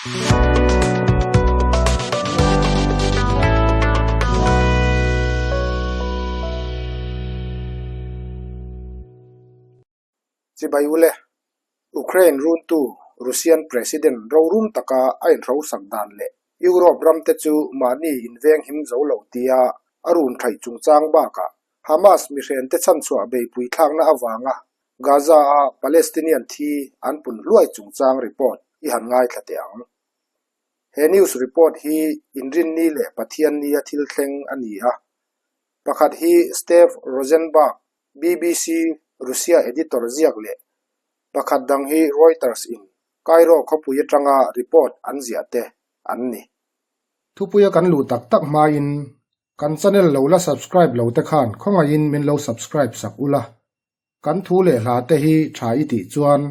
Chibai ule, Ukraine runtu Russian President rorum taka a inhrosak dan leh Europe ramte chu mahni inveng him zo lo tia a run thaih chungchang bakah Hamas mihrente chhanchhuah beipui thlakna avanga Gaza-a Palestinian thi an pun hluai chungchang report i han ngaithla teh ang. He news report hi Inrinni leh Pathiannia thil thleng a ni a. Pakhat hi Steve Rosenberg, BBC Russia editor ziak leh pakhat dang hi Reuters in Cairo khawpui atanga report an ziah te an ni. Thupuia kan luh tak tak hmain kan channel lo la subscribe lo te khan khawngaihin min lo subscribe sak ula. Kan thu leh hla te hi tha i tih chuan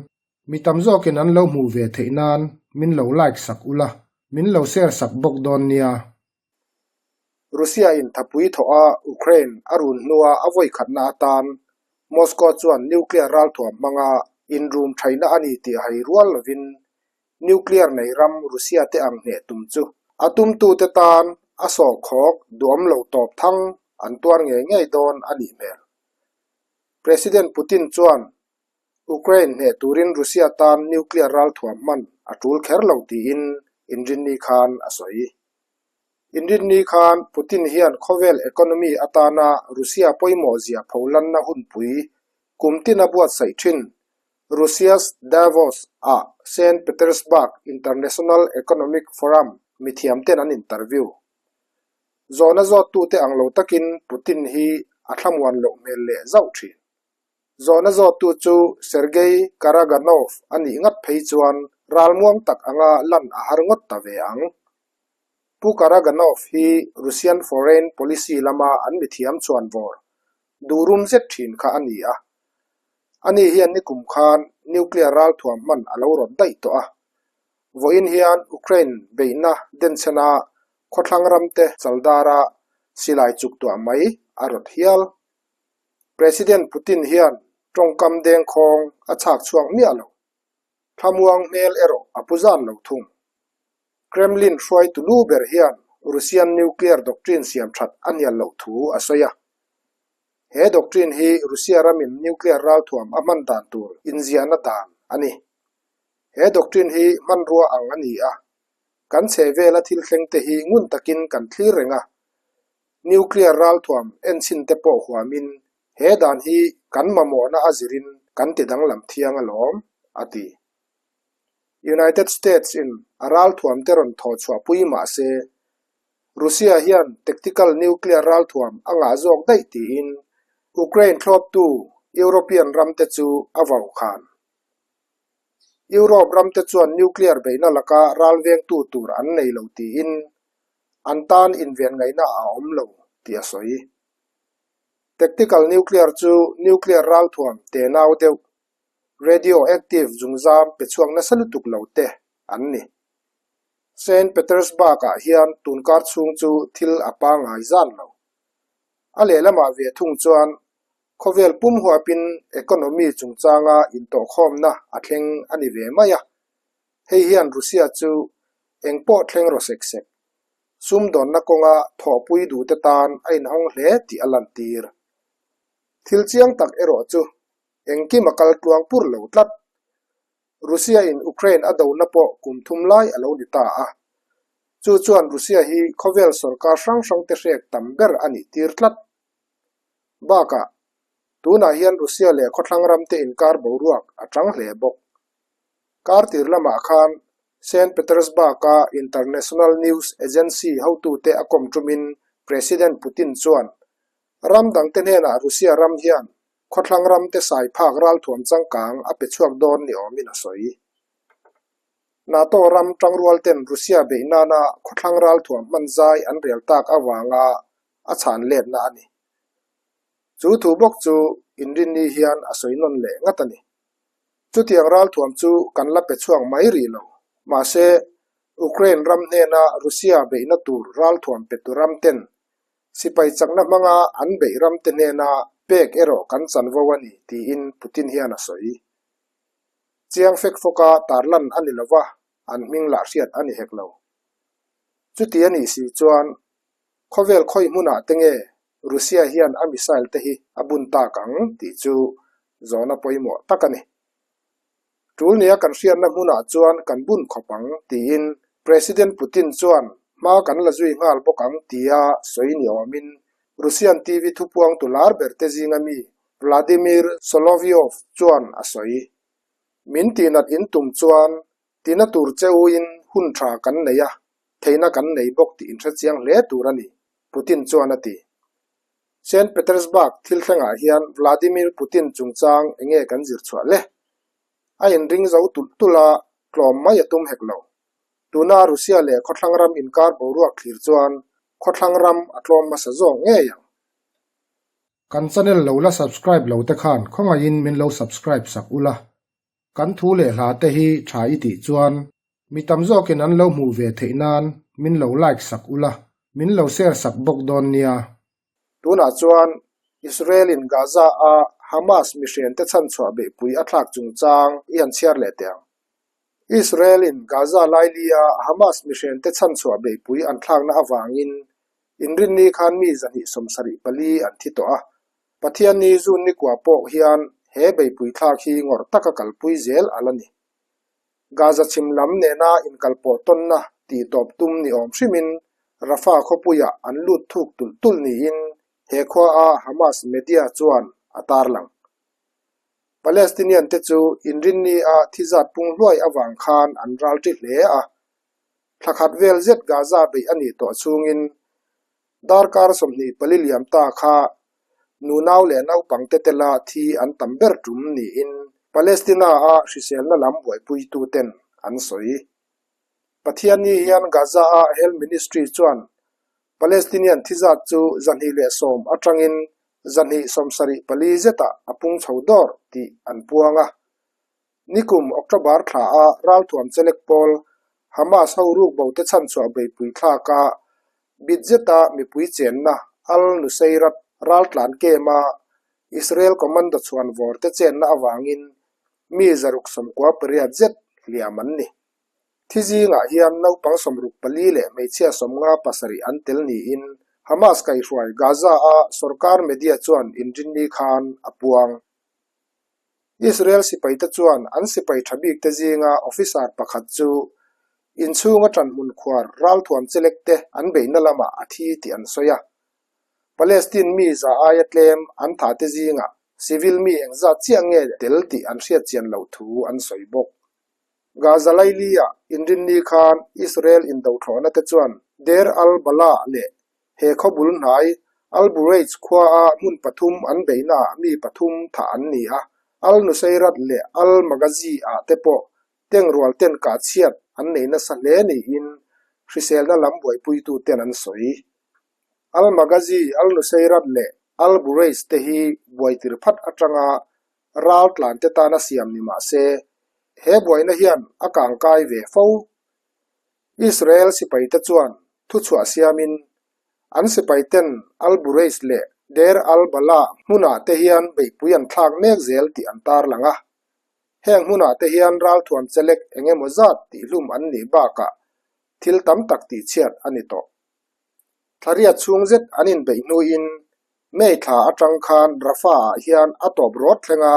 mi tam zawkin an lo hmuh ve theih nan min lo like sak ula, min lo share sak bawk dawn nia. Russia in thapui thawh a Ukraine a run hnua a vawi khatna atan Moscow chuan nuclear ralthuam hmanga inrum thaihna a ni tih hai rual lovin nuclear nei ram Russia te ang hneh tum chu a tumtute tan a sawhkhawk duhawm lo tawp thang an tuar ngei ngei dawn a nih hmel. President Putin chuan Ukraine hneh turin Russia tan nuclear ralthuam hman a tul kher lo tiin Inrinni khan a sawi. Inrinni khan Putin hian khawvel economy atana Russia pawimawh zia pholanna hunpui kum tin a buatsaih thin Russia's Davos ah Saint Petersburg International Economic Forum mithiamten an interview. Zawhna zawttute ang lo takin Putin hi a thlamuan loh hmel leh zauh thin. Zawhna zawttu chu Sergei Karaganov a nih ngat phei chuan ralmuang tak anga lan a har ngawt ta ve ang. Pu Karaganov hi Russian foreign policy lama an mithiam chuan vawr duhrum zet thin kha a ni a. Ani hian nikum khan nuclear ralthuam hman a lo rawt daih tawh a. Vawiin hian Ukraine beihna denchhena khawthlang ramte chaldara silai chuktuah mai a rawt hial. President Putin hian tawngkam dengkhawng a chhak chhuak miah lo. Thlamuang hmel erawh a pu zan lo thung. Kremlin hruaitu lu ber hian Russian nuclear doctrine siam that a hnial loh thu a sawi a. He doctrine hi Russia ramin nuclear ralthuam a hman dan tur inziahna dan a ni. He doctrine hi hmanrua ang a ni a, kan chhehvela thil thleng te hi ngun takin kan thlir reng a. Nuclear ralthuam enchhin te pawh huamin he dan hi kan mamawhna a zirin kan ti danglam thiang alawm, a ti. United States in a ralthuam te rawn thawh chhuahpui mah se, Russia hian tactical nuclear ralthuam a ngah zawk daih tiin Ukraine thlawptu European ram te chu a vaukhan. Europe ram te chuan nuclear beihna laka ral vengtu tur an nei lo tiin an tan inven ngaihna a awm lo tih a sawi. Tactical nuclear chu nuclear ralthuam tenau deuh, radioactive zungzam pe chhuak nasa lutuk lo te an ni. Saint Petersburg-ah hian tunkar chhung chu thil a pangngai zan lo. A lehlamah ve thung chuan Khawvel pum huapin economy chungchanga intawhkhawmna a thleng a ni ve mai a, hei hian Russia chu eng pawh thleng rawh sek sek, sumdawnna kawnga thawhpui duhte tan a inhawng hle tih a lantir. Thil chiang tak erawh chu engkim a kal tluang pur lo tlat. Russia in Ukraine a dona pawh kum thum lai a lo ni ta a, chu chuan Russia hi khawvel sorkar hrang hrangte hrek tam ber a nih tir tlat. Bakah, tunah hian Russia leh khawthlang ramte inkar boruak a chang hle bawk. Kar tir lamah khan Saint Petersburg-a International News Agency hotute a kawm tumin President Putin chuan ram dangte hnenah Russia ram hian khawthlang ramte sai phak ralthuam changkang a pe chhuak dawn ni awmin a sawi. NATO ram tangrualten Russia beih nana khawthlang ralthuam hman zai an rel tak avanga a chhan letna a ni. Chu thu bawk chu Inrinni hian a sawi nawn leh ngat a ni. Chutiang ralthuam chu kan la pe chhuak mai rih lo. Mahse, Ukraine ram hnena Russia beihna tur ralthuam petu ram ten sipai chakna hmanga an beih ramte hnena pek erawh kan chanvo a ni, tiin Putin hian a sawi. Chiang fek fawka tarlan a ni lo va. An hming lah hriat a ni hek lo. Chuti a nih si chuan khawvel khawi hmunah te nge Russia hian a missile te hi a bun tak ang tih chu zawhna pawimawh tak a ni. Tul nia kan hriatna hmunah chuan kan bun khawp ang tiin President Putin chuan hma kan la zui nghal bawk ang tia sawi ni awmin Russian TV thupuangtu lar ber te zinga mi Vladimir Solovyov chuan a sawi. Min tihnat in tum chuan tina tur che uin hun tha kan nei a, theihna kan nei bawk tih inhre chiang hle tur a ni, Putin chuan a ti. Saint Petersburg thil thlengah hian Vladimir Putin chungchang enge kan zir chhuah le? A inring zo tulh tulh a, tlawm mai a tum hek lo. Tuna Russia leh khawthlang ram inkar boruak thlir chuan khawthlang ram a tlawm hmasa zawk ngei ang. Kan channel lo la subscribe lo te khan khawngaihin min lo subscribe sak ula. Kan thu leh hla te hi tha i tih chuan mi tam zawkin an lo hmuh ve theih nan min lo like sak ula, min lo share sak bawk dawn nia. Tunah chuan Israel-in Gaza-a Hamas mihriante chhanchhuah beihpui a thlak chungchang i han chhiar leh teh ang. Israel-in Gaza laili-a Hamas mihriante chhanchhuah beihpui an thlakna avangin Inrinni khan mi 274 an thi tawh a, Pathianni June nikua pawh hian he beihpui thlak hi ngawrh taka kalpui zel a la ni. Gaza chhim lam nena inkalpawh tawnna tih tawp tum ni awm hrimin Rafah khawpuiah an lut thuk tulh tulh niin he khuaa Hamas media chuan a tarlang. Palestinian te chu Inrinni-a thi zat pung hluai avang khan an ral ṭi hle a, Thla khat vel zet Gaza beih a nih tawh chhungin darkar 24 liam ta kha nunau leh naupangte tela thi an tam ber tum niin Palestina-a hriselna lam buaipuituten an sawi. Pathianni hian Gaza-a Health Ministry chuan Palestinian thi zat chu 210 atangin 274 zetah a pung chho dawr tih an puang a. Nikum October thla a ralthuam chelek pawl Hamas ho rukbo te chhanchhuah beipui thlak a bit zeta mipui chenna Al Nuseirat raltlan kem a Israel commando chhuan vawr te chenna avangin mi 698 zet hliam an ni. Thi zingah hian naupang 64 leh hmeichhia 57 an tel niin Hamas kaihhruai Gaza-a sorkar media chuan inrinni khan a puang. Israel sipaite chuan an sipai tha bikte zinga officer pakhat chu inchhunga ṭanhmun khuar ralthuam chelek te an beihna lamah a thi tih an sawi a. Palestine mi za aia tlem an thahte zingah civil mi engzat chiah nge tel tih an hriat chian loh thu an sawi bawk. Gaza laili-ah inrinni khan Israel indothlawhna te chuan Deir al-Balah leh He khaw bul hnai, Al Bureij khuaa hmun pathum an beihnaah mi pathum thah an ni a, Al Nuseirat leh Al Maghazi-ah te pawh tengrual ten kah chhiat an nei nasa hle niin hriselna lam buaipuituten an sawi. Al Maghazi, Al Nuseirat leh Al Bureij te hi buaitir phat atanga ral tlante tana siam ni mah se, he buaina hian a kangkai ve fo. Israel sipaite chuan thuchhuah siamin an sipaiten Al Bureij leh Deir al-Balah hmunah te hian beihpui an thlak mek zel tih an tarlang a. Heng hmunah te hian ralthuam chelek eng emaw zat tihhlum an nih bakah thil tam tak tihchhiat a ni tawh. Thlariat chhung zet an inbeih hnuin May thla atang khan Rafah-ah hian a tawp rawt thlenga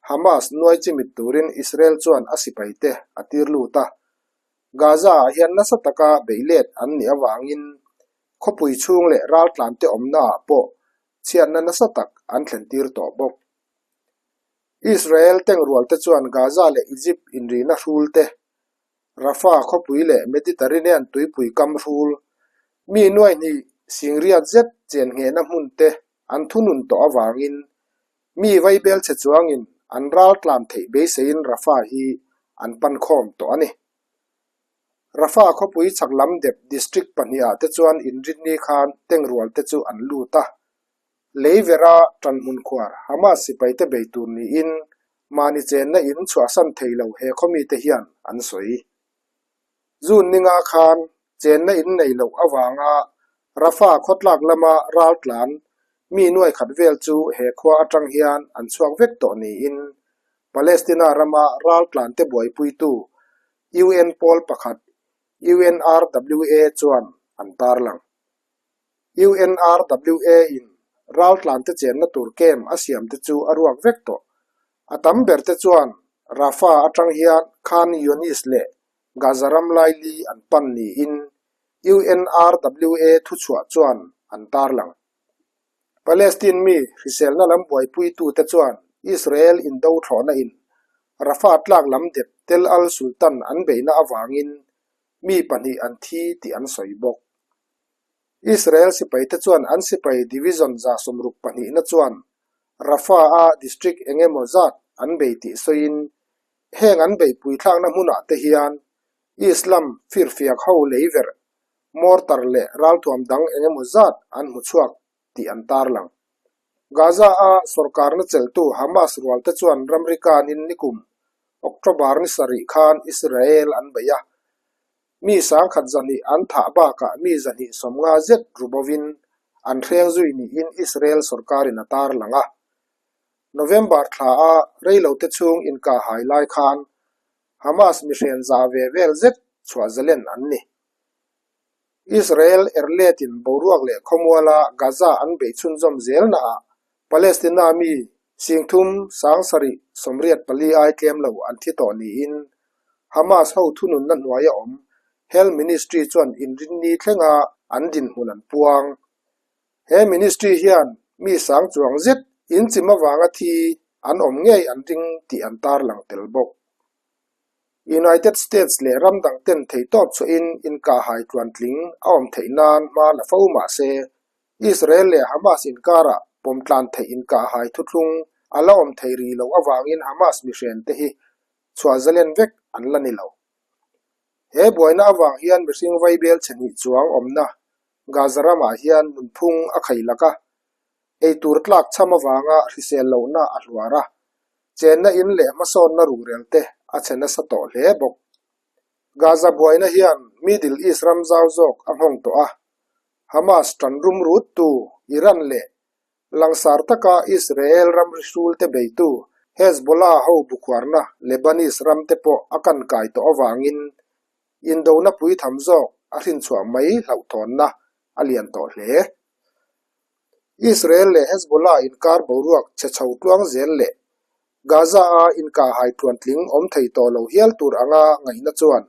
Hamas nuai chimit turin Israel chuan a sipaite a tir lut a. Gaza-ah hian nasa taka beih let an nih avangin khawpui chhung leh raltlante awmnaah pawh chhiatna nasa tak an thlentir tawh bawk. Israel tengrualte chuan Gaza leh Egypt inrihna hrul te, Rafah khawpui leh Mediterranean tuipui kam hrul, mi nuaihnih singriat zet chen nghehna hmun te an thunun tawh avangin mi vaibel che chuangin an raltlan theih beiseiin Rafah hi an pan khawm tawh a ni. Rafah khawpui chhak lam dep district pahnihah te chuan inrinni khan tengrual te chu an lut a. Lei vera ṭanhmun khuar Hamas sipaite bei tur niin mahni chenna in chhuahsan thei lo he khawmite hian an sawi. June ninga khan chenna in nei loh avanga Rafah khawtlak lama raltlan mi nuai khat vel chu he khua atang hian an chhuak vek tawh niin Palestina rama raltlante buaipuitu. UN pawl pakhat UNRWA chuan an tarlang. UNRWA in raltlante chenna tur camp a siamte chu a ruak vek tawh. A tam berte chuan Rafah atang hian Khan Younis leh Gaza ram laili an pan niin UNRWA thuchhuah chuan an tarlang. Palestine mi hriselna lam buaipuitute chuan Israel indo thlawhna in Rafah tlak lam dep Tel al-Sultan an beihna avangin mi pahnih an thi tih an sawi bawk. Israel sipaite chuan an sipai division 62na chuan Rafah-a district eng emaw zat an bei tih sawiin heng an beihpui thlakna hmunah te hian Islam firfiak ho lei verh mortar leh ralthuam dang eng emaw zat an hmu chhuak tih an tarlang. Gaza-a sorkarna chelhtu Hamas rualte chuan ramri kanin nikum October ni sarih khan Israel an beih a, mi sangkhat zahnih an thah bakah mi zahnih 50 zet ru bovin an hreng zui niin Israel sorkarin a tarlang a. November thla-a reilote chhung inkahhai lai khan Hamas mihren za ve vel zet chhuah zalen an ni. Israel erletin boruak leh khawmuala Gaza an beih chhunzawm zelnaah Palestina mi singthum 7784 ai tlem lo an thi tawh niin Hamas ho thununna hnuaia awm Health Ministry chuan inrinni thlenga an dinhmun an puang. He ministry hian mi sang chuang zet inchim avanga thi an awm ngei an ring tih an tarlang tel bawk. United States leh ram dang ten theitawp chhuahin inkahhai tluantling a awm theih nan hma la fo mah se, Israel leh Hamas inkarah pawmtlan theih inkahhai thuthlung a la awm thei rih loh avangin Hamas mihren te hi chhuah zalen vek an la ni lo. He buaina avang hian mihring vaibel chhe hnih chuang awmna Gaza ramah hian nunphung a khailak a, eitur tlak chham avanga hrisel lohna a hluar a, chenna in leh hmasawnna ruhrel te a chhe nasa tawh hle bawk. Gaza buaina hian Middle East ram zau zawk a nghawng tawh a, Hamas tan rum ruttu Iran leh langsar taka Israel ram rihrulte beitu Hezbollah ho bukhuarna Lebanese ram te pawh a kan kai tawh avangin indona puitham zawk a hrinchhuah mai hlauhthawnna a lian tawh hle. Israel leh Hezbollah inkar boruak chhe chho tluang zel leh Gaza-a inkahhai tluantling awm thei tawh lo hial tur anga ngaihna chuan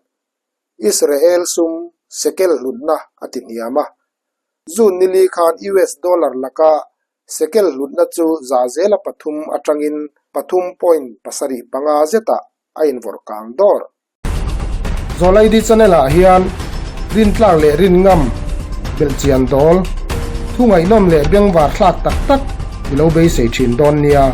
Israel sum shekel hlutna a ti hniam a. June nili khan US dollar laka shekel hlutna chu za zela pathum atangin pathum point pasarih panga zetah a invawrh kang dawr. Zawlaidi channel ah hian rintlak leh rinngam belhchian dawl thu ngaihnawm leh bengvar thlak tak tak i lo beisei thin dawn nia.